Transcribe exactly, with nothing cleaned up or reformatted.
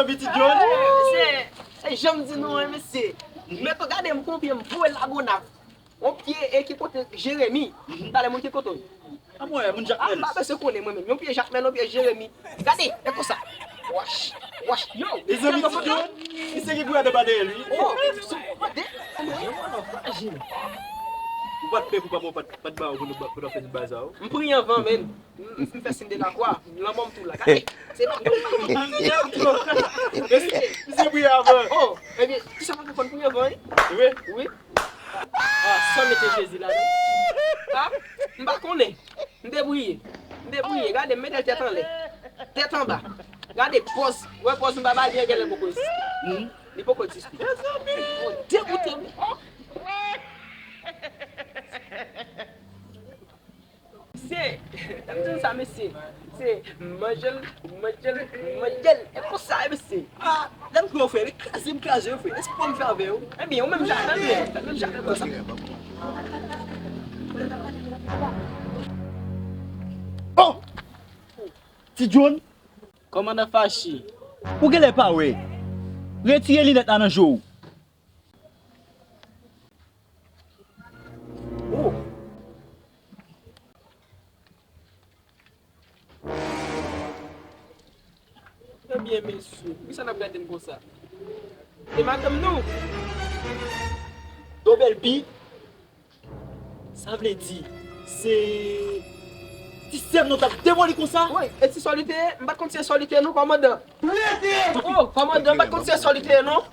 Piti John. Mesye, e jan m di nou an, mesye. Mèt ou gade m konpye m voye Lagonav. On pye e ki kote Jeremi. Talè moun ki kote w? A mwen, moun Jakmèl. A, m pa bezwen konnen mwen menm. Yon pye Jakmèl, yon pye Jeremi. Gade, e konsa. Wash, wash, yo. Mezanmi, Ti John, misye gen pou gade pa dèyè l, wi. Oh, de, ou pa t pè pou pa mwen, pa t, pa t ba ou pou nou, pou nou fè ti bagay sa, o. M priye anvan, menm. M, m, m fè siy de lakwa. Lanmò m tou la. Gade. Se pa, misye priye anvan. Oh, ebyen, kisa pa konn priye anvan, wi? Wi. Wi. Ah, san mete Jezi ladan. Ah, m pa konnen. M te priye. M te priye. Gade, m mete l tèt anlè. Tèt anba. Gade, pòz. Wè pòz m pa ba li an, genlè poko egziste. Li poko egziste. Oh, degoute m. Oh. Se, m di sa, mesye. Se manje l, manje l, manje l. E konsa, e mesye. Ah, lè m kwè w, frè, li kraze m, kraze w, frè. Èske w pa m fè avè w? Ebyen, ou menm jan, menm jan, menm jan, konsa. Oh! Ti John? Kòmandan Fachi. Ou genlè pa wè. Retire linèt la nan je w. Oh! Ebyen, mesye, poukisa n ap gade m konsa? E madanm nou? Dobèl bi? Sa vle di, se ti sè m nan t ap demoli konsa? Wi, e ti sòlite, m pa t konn se sòlite non, kòmandan. Oh, kòmandan, m pa t konn se sòlite non.